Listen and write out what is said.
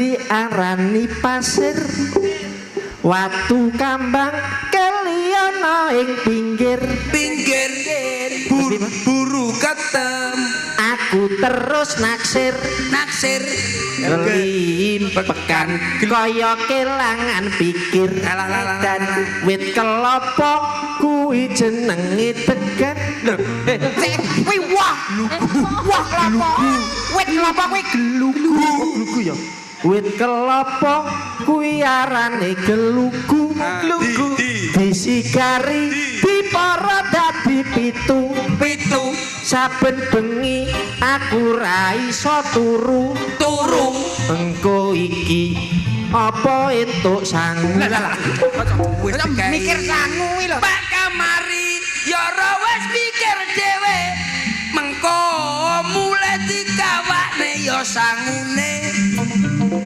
Diarani pasir. Watu kambang keliyana ing pinggir. Pinggir buru ketem. Aku terus naksir. Naksir. Pekan kaya kelangan pikir. Alah, alah, alah, Dan alah. wit kelopo kuwi jenenge tegan. Lho, eh, Sik, kuwi wah. Wah kelapa. Wit kelapa kuwi gelugu. Gelugu ya. Wit kelapa kuwi arane gelugu. Gelugu. Disigari dipara dadi pitu. 7. Saben bengi aku ra iso turu. Turu. Engko iki apa entuk sangu? Lah lah lah. Wis dikai. Mikir sangu kuwi lho. Pak Kamari ya ora wis mikir dhewe. Mengko mulai dikawakne ya sangune.